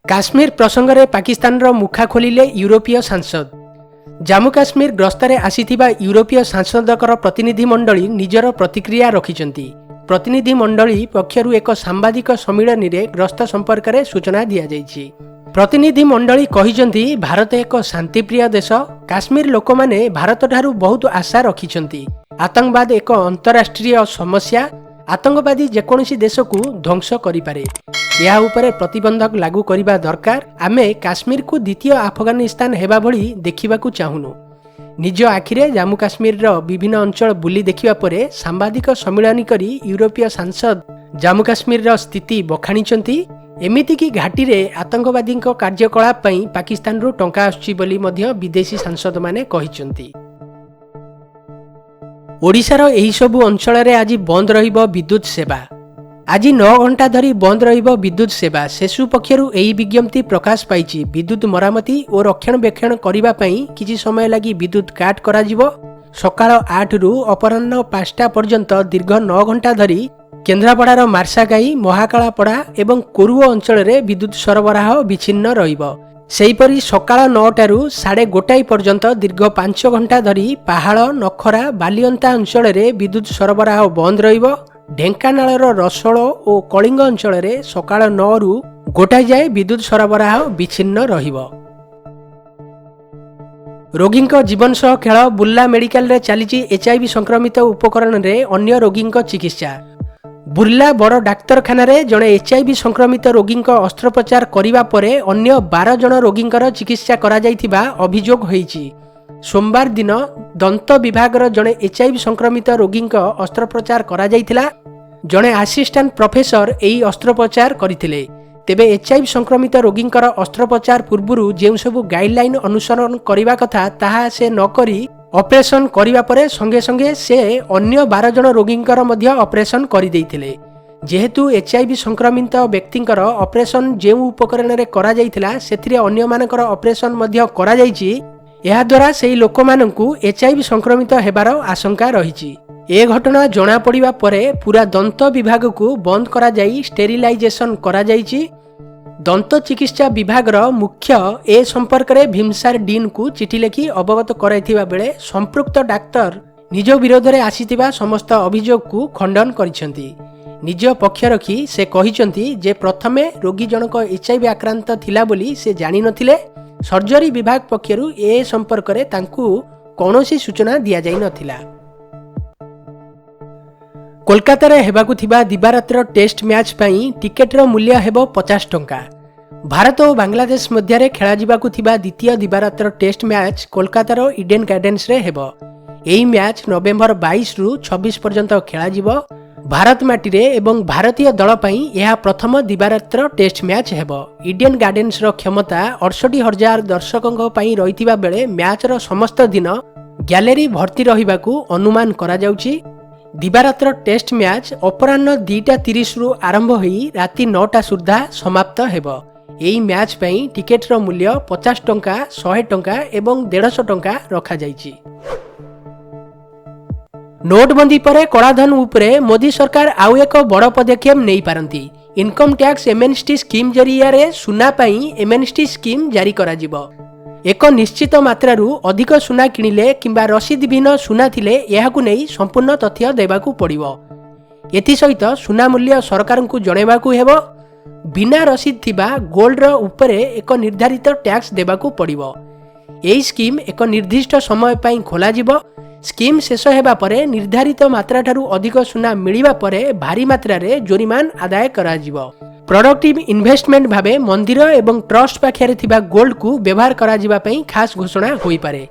କାଶ୍ମୀର ପ୍ରସଙ୍ଗରେ ପାକିସ୍ତାନର ମୁଖା ଖୋଲିଲେ ୟୁରୋପୀୟ ସାଂସଦ। ଜାମ୍ମୁ କାଶ୍ମୀର ଗସ୍ତରେ ଆସିଥିବା ୟୁରୋପୀୟ ସାଂସଦଙ୍କର ପ୍ରତିନିଧି ମଣ୍ଡଳୀ ନିଜର ପ୍ରତିକ୍ରିୟା ରଖିଛନ୍ତି। ପ୍ରତିନିଧି ମଣ୍ଡଳୀ ପକ୍ଷରୁ ଏକ ସାମ୍ବାଦିକ ସମ୍ମିଳନୀରେ ଗସ୍ତ ସମ୍ପର୍କରେ ସୂଚନା ଦିଆଯାଇଛି। ପ୍ରତିନିଧି ମଣ୍ଡଳୀ କହିଛନ୍ତି, ଭାରତ ଏକ ଶାନ୍ତିପ୍ରିୟ ଦେଶ। କାଶ୍ମୀର ଲୋକମାନେ ଭାରତଠାରୁ ବହୁତ ଆଶା ରଖିଛନ୍ତି। ଆତଙ୍କବାଦ ଏକ ଅନ୍ତରାଷ୍ଟ୍ରୀୟ ସମସ୍ୟା। ଆତଙ୍କବାଦୀ ଯେକୌଣସି ଦେଶକୁ ଧ୍ୱଂସ କରିପାରେ। ଏହା ଉପରେ ପ୍ରତିବନ୍ଧକ ଲାଗୁ କରିବା ଦରକାର। ଆମେ କାଶ୍ମୀରକୁ ଦ୍ୱିତୀୟ ଆଫଗାନିସ୍ତାନ ହେବା ଭଳି ଦେଖିବାକୁ ଚାହୁଁନୁ। ନିଜ ଆଖିରେ ଜାମ୍ମୁ କାଶ୍ମୀରର ବିଭିନ୍ନ ଅଞ୍ଚଳ ବୁଲି ଦେଖିବା ପରେ ସାମ୍ବାଦିକ ସମ୍ମିଳନୀ କରି ୟୁରୋପୀୟ ସାଂସଦ ଜାମ୍ମୁ କାଶ୍ମୀରର ସ୍ଥିତି ବଖାଣିଛନ୍ତି। ଏମିତିକି ଘାଟିରେ ଆତଙ୍କବାଦୀଙ୍କ କାର୍ଯ୍ୟକଳାପ ପାଇଁ ପାକିସ୍ତାନରୁ ଟଙ୍କା ଆସୁଛି ବୋଲି ମଧ୍ୟ ବିଦେଶୀ ସାଂସଦମାନେ କହିଛନ୍ତି। ଓଡ଼ିଶାର ଏହିସବୁ ଅଞ୍ଚଳରେ ଆଜି ବନ୍ଦ ରହିବ ବିଦ୍ୟୁତ ସେବା। ଆଜି 9 ଘଣ୍ଟା ଧରି ବନ୍ଦ ରହିବ ବିଦ୍ୟୁତ ସେବା। ସେସୁ ପକ୍ଷରୁ ଏହି ବିଜ୍ଞପ୍ତି ପ୍ରକାଶ ପାଇଛି। ବିଦ୍ୟୁତ ମରାମତି ଓ ରକ୍ଷଣାବେକ୍ଷଣ କରିବା ପାଇଁ କିଛି ସମୟ ଲାଗି ବିଦ୍ୟୁତ କାଟ କରାଯିବ। ସକାଳ 8ରୁ ଅପରାହ୍ନ 5ଟା ପର୍ଯ୍ୟନ୍ତ ଦୀର୍ଘ 9 ଘଣ୍ଟା ଧରି କେନ୍ଦ୍ରାପଡ଼ାର ମାର୍ଶାଘାଇ, ମହାକାଳପଡ଼ା ଏବଂ କୋରୁଅ ଅଞ୍ଚଳରେ ବିଦ୍ୟୁତ ସରବରାହ ବିଚ୍ଛିନ୍ନ ରହିବ। ସେହିପରି ସକାଳ 9ଟାରୁ 1:30 ପର୍ଯ୍ୟନ୍ତ ଦୀର୍ଘ 5 ଘଣ୍ଟା ଧରି ପାହାଳ, ନଖରା, ବାଲିଅନ୍ତା ଅଞ୍ଚଳରେ ବିଦ୍ୟୁତ ସରବରାହ ବନ୍ଦ ରହିବ। ଢେଙ୍କାନାଳର ରସୋଳ ଓ କଳିଙ୍ଗ ଅଞ୍ଚଳରେ ସକାଳ 9ରୁ 1 ଯାଏ ବିଦ୍ୟୁତ ସରବରାହ ବିଚ୍ଛିନ୍ନ ରହିବ। ରୋଗୀଙ୍କ ଜୀବନ ସହ ଖେଳ। ବୁର୍ଲା ମେଡିକାଲରେ ଚାଲିଛି ଏଚ୍ଆଇଭି ସଂକ୍ରମିତ ଉପକରଣରେ ଅନ୍ୟ ରୋଗୀଙ୍କ ଚିକିତ୍ସା। ବୁର୍ଲା ବଡ଼ ଡାକ୍ତରଖାନାରେ ଜଣେ ଏଚ୍ଆଇଭି ସଂକ୍ରମିତ ରୋଗୀଙ୍କ ଅସ୍ତ୍ରୋପଚାର କରିବା ପରେ ଅନ୍ୟ 12 ଜଣ ରୋଗୀଙ୍କର ଚିକିତ୍ସା କରାଯାଇଥିବା ଅଭିଯୋଗ ହୋଇଛି। ସୋମବାର ଦିନ ଦନ୍ତ ବିଭାଗର ଜଣେ ଏଚ୍ଆଇଭି ସଂକ୍ରମିତ ରୋଗୀଙ୍କ ଅସ୍ତ୍ରୋପଚାର କରାଯାଇଥିଲା। ଜଣେ ଆସିଷ୍ଟାଣ୍ଟ ପ୍ରଫେସର ଏହି ଅସ୍ତ୍ରୋପଚାର କରିଥିଲେ। ତେବେ ଏଚ୍ଆଇଭି ସଂକ୍ରମିତ ରୋଗୀଙ୍କର ଅସ୍ତ୍ରୋପଚାର ପୂର୍ବରୁ ଯେଉଁସବୁ ଗାଇଡଲାଇନ୍ ଅନୁସରଣ କରିବା କଥା, ତାହା ସେ ନକରି ଅପରେସନ କରିବା ପରେ ସଙ୍ଗେ ସଙ୍ଗେ ସେ ଅନ୍ୟ 12 ଜଣ ରୋଗୀଙ୍କର ମଧ୍ୟ ଅପରେସନ କରିଦେଇଥିଲେ। ଯେହେତୁ ଏଚ୍ଆଇଭି ସଂକ୍ରମିତ ବ୍ୟକ୍ତିଙ୍କର ଅପରେସନ ଯେଉଁ ଉପକରଣରେ କରାଯାଇଥିଲା, ସେଥିରେ ଅନ୍ୟମାନଙ୍କର ଅପରେସନ ମଧ୍ୟ କରାଯାଇଛି। ଏହାଦ୍ୱାରା ସେହି ଲୋକମାନଙ୍କୁ ଏଚ୍ଆଇଭି ସଂକ୍ରମିତ ହେବାର ଆଶଙ୍କା ରହିଛି। ଏ ଘଟଣା ଜଣାପଡ଼ିବା ପରେ ପୁରା ଦନ୍ତ ବିଭାଗକୁ ବନ୍ଦ କରାଯାଇ ଷ୍ଟେରିଲାଇଜେସନ କରାଯାଇଛି। ଦନ୍ତ ଚିକିତ୍ସା ବିଭାଗର ମୁଖ୍ୟ ଏ ସମ୍ପର୍କରେ ଭିମସାର ଡିନ୍କୁ ଚିଠି ଲେଖି ଅବଗତ କରାଇଥିବା ବେଳେ ସମ୍ପୃକ୍ତ ଡାକ୍ତର ନିଜ ବିରୋଧରେ ଆସିଥିବା ସମସ୍ତ ଅଭିଯୋଗକୁ ଖଣ୍ଡନ କରିଛନ୍ତି। ନିଜ ପକ୍ଷ ରଖି ସେ କହିଛନ୍ତି ଯେ ପ୍ରଥମେ ରୋଗୀ ଜଣକ ଏଚ୍ଆଇଭି ଆକ୍ରାନ୍ତ ଥିଲା ବୋଲି ସେ ଜାଣିନଥିଲେ। ସର୍ଜରୀ ବିଭାଗ ପକ୍ଷରୁ ଏ ସମ୍ପର୍କରେ ତାଙ୍କୁ କୌଣସି ସୂଚନା ଦିଆଯାଇ ନଥିଲା। କୋଲକାତାରେ ହେବାକୁ ଥିବା ଦିବାରାତ୍ର ଟେଷ୍ଟ ମ୍ୟାଚ୍ ପାଇଁ ଟିକେଟର ମୂଲ୍ୟ ହେବ 50 ଟଙ୍କା। ଭାରତ ଓ ବାଂଲାଦେଶ ମଧ୍ୟରେ ଖେଳାଯିବାକୁ ଥିବା ଦ୍ୱିତୀୟ ଦିବାରାତ୍ର ଟେଷ୍ଟ ମ୍ୟାଚ୍ କୋଲକାତାର ଇଡେନ୍ ଗାର୍ଡେନ୍ସରେ ହେବ। ଏହି ମ୍ୟାଚ୍ ନଭେମ୍ବର 22ରୁ 26 ପର୍ଯ୍ୟନ୍ତ ଖେଳାଯିବ। ଭାରତ ମାଟିରେ ଏବଂ ଭାରତୀୟ ଦଳ ପାଇଁ ଏହା ପ୍ରଥମ ଦିବାରାତ୍ର ଟେଷ୍ଟ ମ୍ୟାଚ୍ ହେବ। ଇଡେନ୍ ଗାର୍ଡେନ୍ସର କ୍ଷମତା 68,000 ଦର୍ଶକଙ୍କ ପାଇଁ ରହିଥିବା ବେଳେ ମ୍ୟାଚ୍ର ସମସ୍ତ ଦିନ ଗ୍ୟାଲେରୀ ଭର୍ତ୍ତି ରହିବାକୁ ଅନୁମାନ କରାଯାଉଛି। ଦିବାରାତ୍ର ଟେଷ୍ଟ ମ୍ୟାଚ୍ ଅପରାହ୍ନ 2ଟା 30ରୁ ଆରମ୍ଭ ହୋଇ ରାତି 9ଟା ସୁଦ୍ଧା ସମାପ୍ତ ହେବ। ଏହି ମ୍ୟାଚ୍ ପାଇଁ ଟିକେଟର ମୂଲ୍ୟ 50 ଟଙ୍କା, 100 ଟଙ୍କା ଏବଂ 150 ଟଙ୍କା ରଖାଯାଇଛି। ନୋଟବନ୍ଦୀ ପରେ କଳାଧନ ଉପରେ ମୋଦି ସରକାର ଆଉ ଏକ ବଡ଼ ପଦକ୍ଷେପ ନେଇପାରନ୍ତି। ଇନକମ୍ ଟ୍ୟାକ୍ସ ଏମନେଷ୍ଟି ସ୍କିମ୍ ଜରିଆରେ ସୁନା ପାଇଁ ଏମନେଷ୍ଟି ସ୍କିମ୍ ଜାରି କରାଯିବ। ଏକ ନିଶ୍ଚିତ ମାତ୍ରାରୁ ଅଧିକ ସୁନା କିଣିଲେ କିମ୍ବା ରସିଦବିହୀନ ସୁନା ଥିଲେ ଏହାକୁ ନେଇ ସମ୍ପୂର୍ଣ୍ଣ ତଥ୍ୟ ଦେବାକୁ ପଡ଼ିବ। ଏଥିସହିତ ସୁନା ମୂଲ୍ୟ ସରକାରଙ୍କୁ ଜଣାଇବାକୁ ହେବ। ବିନା ରସିଦ ଥିବା ଗୋଲ୍ଡର ଉପରେ ଏକ ନିର୍ଦ୍ଧାରିତ ଟ୍ୟାକ୍ସ ଦେବାକୁ ପଡ଼ିବ। ଏହି ସ୍କିମ୍ ଏକ ନିର୍ଦ୍ଦିଷ୍ଟ ସମୟ ପାଇଁ ଖୋଲାଯିବ। ସ୍କିମ୍ ଶେଷ ହେବା ପରେ ନିର୍ଦ୍ଧାରିତ ମାତ୍ରାଠାରୁ ଅଧିକ ସୁନା ମିଳିବା ପରେ ଭାରୀ ମାତ୍ରାରେ ଜୋରିମାନ ଆଦାୟ କରାଯିବ। ପ୍ରଡକ୍ଟିଭ ଇନଭେଷ୍ଟମେଣ୍ଟ ଭାବେ ମନ୍ଦିର ଏବଂ ଟ୍ରଷ୍ଟ ପାଖରେ ଥିବା ଗୋଲ୍ଡକୁ ବ୍ୟବହାର କରାଯିବା ପାଇଁ ଖାସ୍ ଘୋଷଣା ହୋଇପାରେ।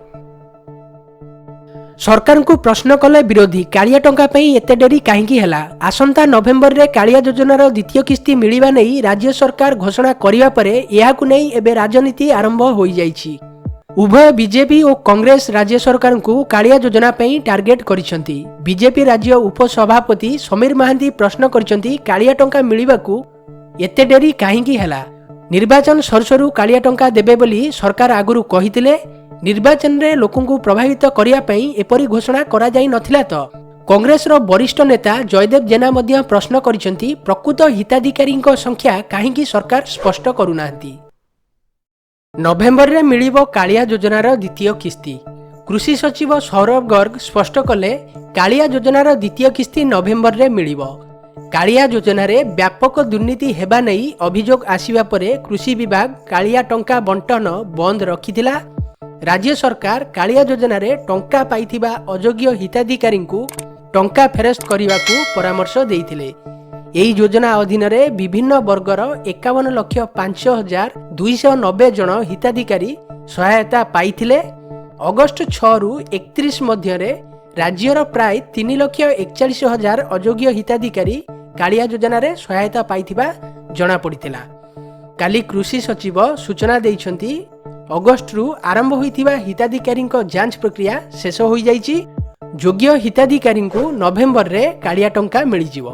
ସରକାରଙ୍କୁ ପ୍ରଶ୍ନ କଲେ ବିରୋଧୀ, କାଳିଆ ଟଙ୍କା ପାଇଁ ଏତେ ଡେରି କାହିଁକି ହେଲା? ଆସନ୍ତା ନଭେମ୍ବରରେ କାଳିଆ ଯୋଜନାର ଦ୍ୱିତୀୟ କିସ୍ତି ମିଳିବା ନେଇ ରାଜ୍ୟ ସରକାର ଘୋଷଣା କରିବା ପରେ ଏହାକୁ ନେଇ ଏବେ ରାଜନୀତି ଆରମ୍ଭ ହୋଇଯାଇଛି। ଉଭୟ ବିଜେପି ଓ କଂଗ୍ରେସ ରାଜ୍ୟ ସରକାରଙ୍କୁ କାଳିଆ ଯୋଜନା ପାଇଁ ଟାର୍ଗେଟ କରିଛନ୍ତି। ବିଜେପି ରାଜ୍ୟ ଉପସଭାପତି ସମୀର ମହାନ୍ତି ପ୍ରଶ୍ନ କରିଛନ୍ତି, କାଳିଆ ଟଙ୍କା ମିଳିବାକୁ ଏତେ ଡେରି କାହିଁକି ହେଲା? ନିର୍ବାଚନ ସରୁ ସରୁ କାଳିଆ ଟଙ୍କା ଦେବେ ବୋଲି ସରକାର ଆଗରୁ କହିଥିଲେ। ନିର୍ବାଚନରେ ଲୋକଙ୍କୁ ପ୍ରଭାବିତ କରିବା ପାଇଁ ଏପରି ଘୋଷଣା କରାଯାଇ ନଥିଲା ତ? କଂଗ୍ରେସର ବରିଷ୍ଠ ନେତା ଜୟଦେବ ଜେନା ମଧ୍ୟ ପ୍ରଶ୍ନ କରିଛନ୍ତି, ପ୍ରକୃତ ହିତାଧିକାରୀଙ୍କ ସଂଖ୍ୟା କାହିଁକି ସରକାର ସ୍ପଷ୍ଟ କରୁନାହାନ୍ତି? ନଭେମ୍ବରରେ ମିଳିବ କାଳିଆ ଯୋଜନାର ଦ୍ୱିତୀୟ କିସ୍ତି। କୃଷି ସଚିବ ସୌରଭ ଗର୍ଗ ସ୍ପଷ୍ଟ କଲେ, କାଳିଆ ଯୋଜନାର ଦ୍ୱିତୀୟ କିସ୍ତି ନଭେମ୍ବରରେ ମିଳିବ। କାଳିଆ ଯୋଜନାରେ ବ୍ୟାପକ ଦୁର୍ନୀତି ହେବା ନେଇ ଅଭିଯୋଗ ଆସିବା ପରେ କୃଷି ବିଭାଗ କାଳିଆ ଟଙ୍କା ବଣ୍ଟନ ବନ୍ଦ ରଖିଥିଲା। ରାଜ୍ୟ ସରକାର କାଳିଆ ଯୋଜନାରେ ଟଙ୍କା ପାଇଥିବା ଅଯୋଗ୍ୟ ହିତାଧିକାରୀଙ୍କୁ ଟଙ୍କା ଫେରସ୍ତ କରିବାକୁ ପରାମର୍ଶ ଦେଇଥିଲେ। ଏହି ଯୋଜନା ଅଧୀନରେ ବିଭିନ୍ନ ବର୍ଗର 51,05,290 ଜଣ ହିତାଧିକାରୀ ସହାୟତା ପାଇଥିଲେ। ଅଗଷ୍ଟ 6ରୁ 31 ମଧ୍ୟରେ ରାଜ୍ୟର ପ୍ରାୟ 3,41,000 ଅଯୋଗ୍ୟ ହିତାଧିକାରୀ କାଳିଆ ଯୋଜନାରେ ସହାୟତା ପାଇଥିବା ଜଣାପଡ଼ିଥିଲା। କାଲି କୃଷି ସଚିବ ସୂଚନା ଦେଇଛନ୍ତି, ଅଗଷ୍ଟରୁ ଆରମ୍ଭ ହୋଇଥିବା ହିତାଧିକାରୀଙ୍କ ଯାଞ୍ଚ ପ୍ରକ୍ରିୟା ଶେଷ ହୋଇଯାଇଛି। ଯୋଗ୍ୟ ହିତାଧିକାରୀଙ୍କୁ ନଭେମ୍ବରରେ କାଳିଆ ଟଙ୍କା ମିଳିଯିବ।